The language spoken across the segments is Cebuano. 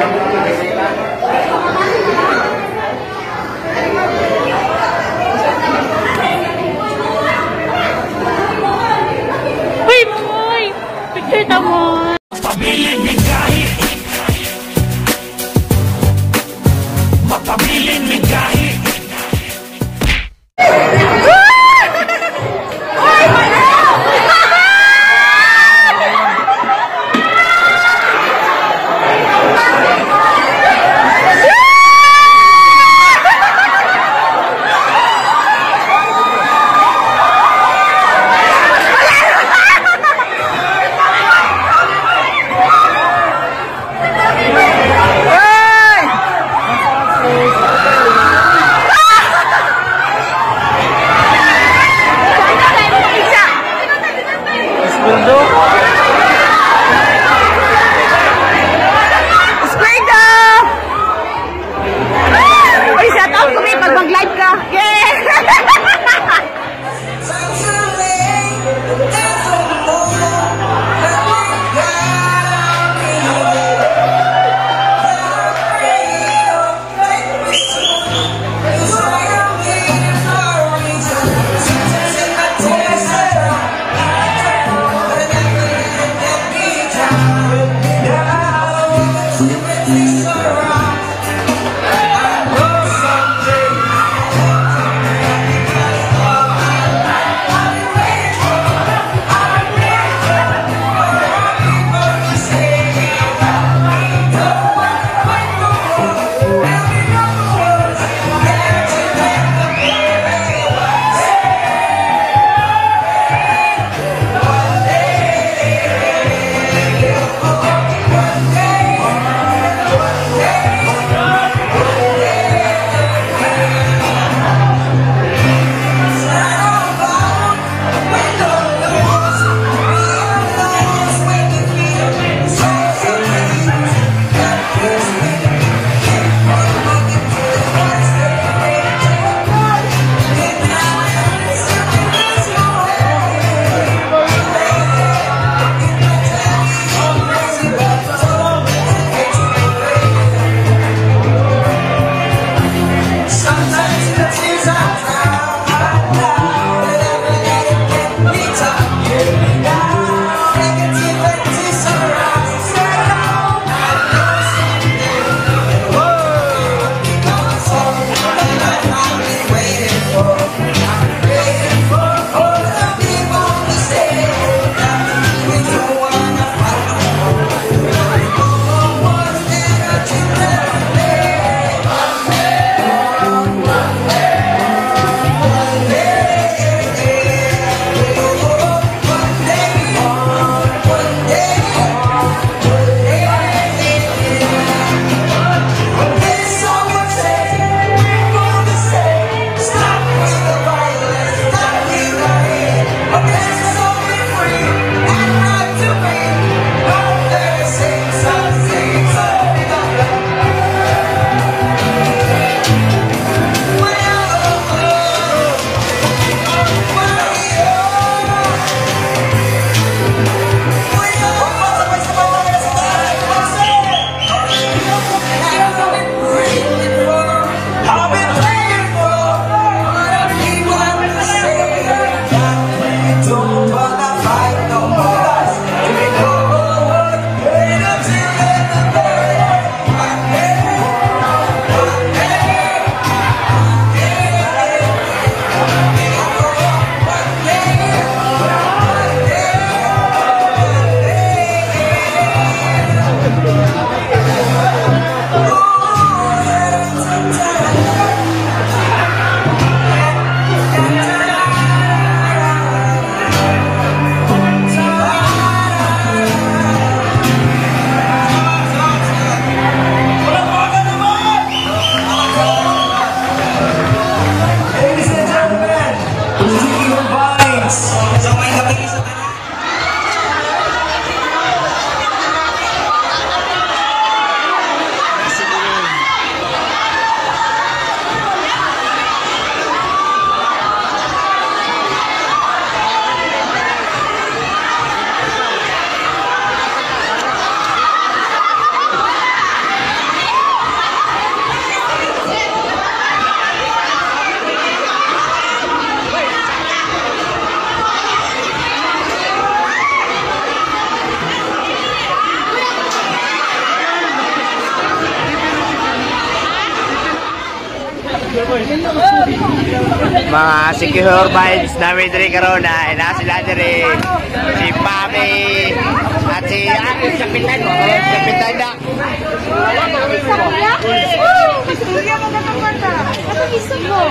Uy, Moy! Picture ta mo. Pabilin migahi. Mapabilin migahi. Mga secure vibes namin diri karon na ina sila diri. Si Pami at si kapitan, kapitan na. Istorya mo ka kanta. Katong isog mo.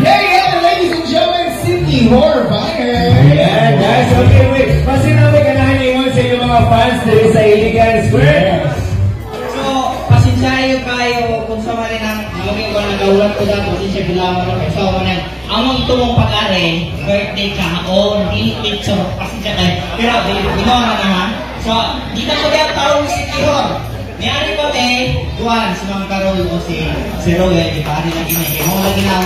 There you have it, ladies and gentlemen, Cindy Horviner. Yeah, guys. Okay, wait. Pasinabi ka na ingon sa inyong mga fans diri sa Iligan Square. So, pasensyayo kayo kung sa mali ng aming ko nagaulat ko dahil pasensya bilang ako kay so man among tumong pag-ari birthday kaon dili picture, pasensya kayo, pero ginawa na na ha. So dito ko kaya tarong si Tihor Niyari pa me duan si Ma'am Carol o si si Roel, di ba nila ginahimo lagi na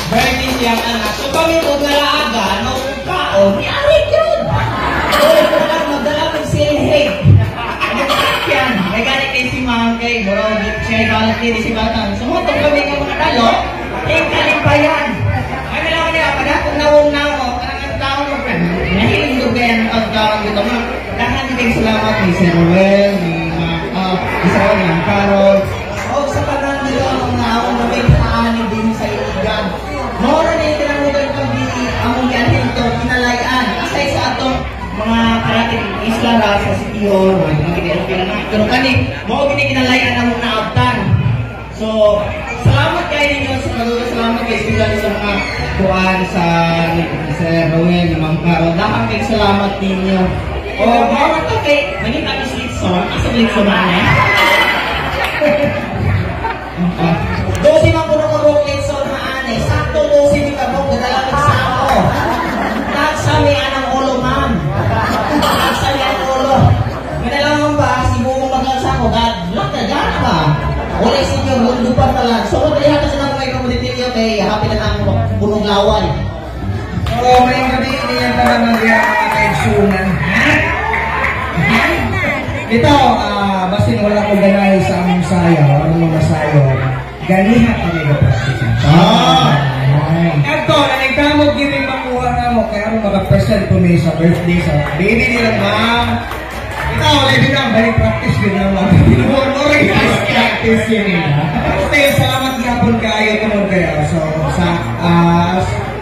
birthday siyang anak, so kami po nalaaga no kaon niyari yun. So magdala kong silhig. Yan, may galit kay si Ma'am kay Murag, siya ay balat din si Batang. Sumutong kami ng mga dalo, kalimpayan. Ay, meron nila, padakong nawong nawo, kanang ang tao mo, friend. Nahilindog kaya ng pagkaon dito, ma'am. Dahan din salamat ni Sir Ruel, ni Ma'am, ni Sir Ruel, Ma'am Carol. O sa tanan dito ang mga awong na may kaanin din sa Iligan. Mora na yung tinamutan kang among gianhin ito, kinalayan. Asay sa atong mga karating isla ra sa Sikihor, mga gini na. Pero kani, mao gini kinalayan among naabtan. So, salamat kayo ninyo sa pagdula, salamat kay sila sa mga kuan sa ni Sir Rowel, ni Ma'am Carol. Dahan kay salamat ninyo. O, bawat to kay, manita is Litson, asa Litson na eh? 12 man kuno ka buok Litson maane, sakto 12 mi ka buok gadala mig sako. Tagsami anang ulo, ma'am. Tagsami ang ulo. Minalawang ba, si Bumo maglansa ko, God, look na, gana ba? Wala sinyo, mundo pa pala. So, kung talihan sa nang may komoditiyo, kay happy na nang punong laway. So, may gabi ini ang tanan ng mga kaigsunan. Ito, basin wala ko ganahe sa among sayo, ang mga sayo, ganiha kami ga-practice. Ah! Ito, nanigkamot gini makuha na mo, kaya mo maka-present ko mi sa birthday sa baby nila, ma'am. Ito, wala din ang balik practice yun na mga practice yun nila. Still, salamat gihapon kayo tungod kayo. So,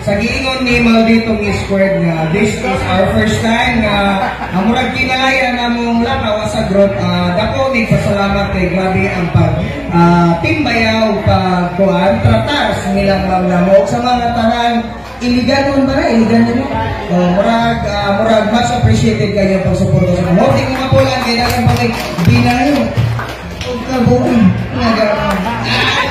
sa giingon ni Maldito ni Squared nga this is our first time nga ang murag kinalayan namong lakaw sa group, dako mig pasalamat kay grabe ang pag timbayaw pag kuan tratar sa nilang ma'am namo sa mga tanan Iliganon ba na? Iliganon mo? Oh, murag much appreciated kayo pagsuporta sa mga. Di ko mapulan kay dagan pa kay binayo. Ug kabuon nga garaman.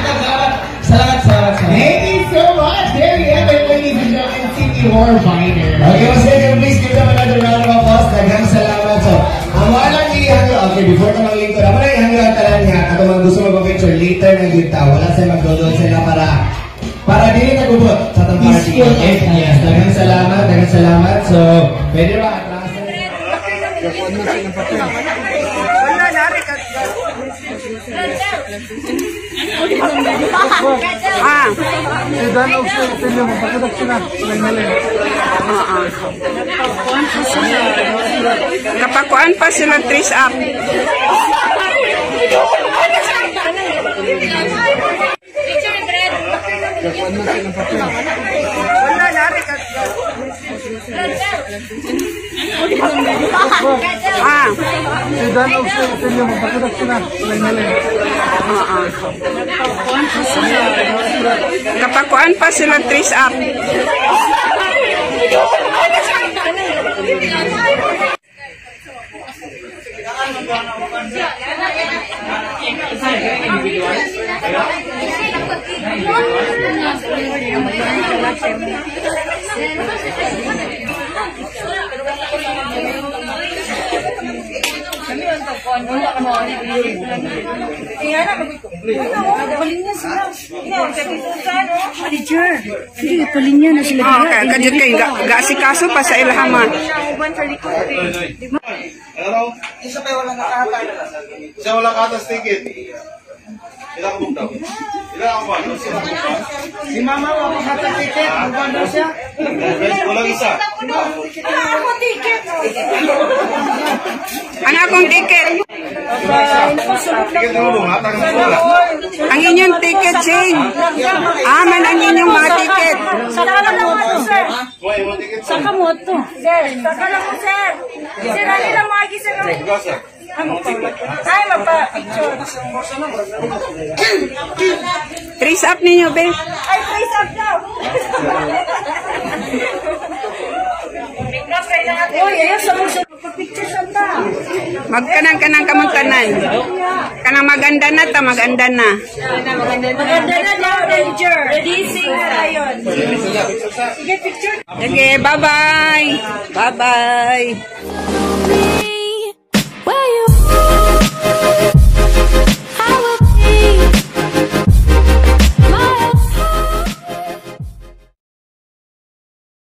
Salamat, salamat, salamat. Thank you so much. There you have it, ladies and gentlemen, Cindy Horviner. Okay, once again, please give them another round of applause. Daghang salamat. So, ang mga lang ihangyo, okay, before ka maglingkod, ang mga ihangyo ang tanan nga, katong mga gusto mag-picture later na gyud ta, wala sa magdodol sila para dili na gubot sa atong party. Okay? Yes, daghang salamat, daghang salamat. So, pwede ba atrasan? Ah. Kapakuan pa sila trace up. Ah. Kapakuan pa sila trace up. Hindi, palinya na sila. Oh, kajud kay gaasikaso pa sa ilahama. Ano? Isa pa wala nakahata. Isa wala katas ticket. Ilang book daw? Ilang ako ba? Si mama wala nakahata ticket. Ang daw siya. Walang isa. Ako ticket. Ano akong ticket? Ticket mo ha? Tangan mo wala. Ang inyong ticket, Sing. Aman ang inyong mga ticket. Saka lang mo to, sir. Kuha yung ticket. Saka mo to. Sir, saka lang mo, sir. Sir, ano lang mga gisa ng. Gasa. Ay, magpa-picture. Trace up ninyo, be. Ay, face up daw. Uy, ayaw sa mga picture sa ta. Magkanang-kanang kamong tanan. Kanang maganda na ta, maganda na. Maganda na daw, Ranger. Ready, sing tayo. Sige, picture. Sige, bye-bye. Bye-bye. Be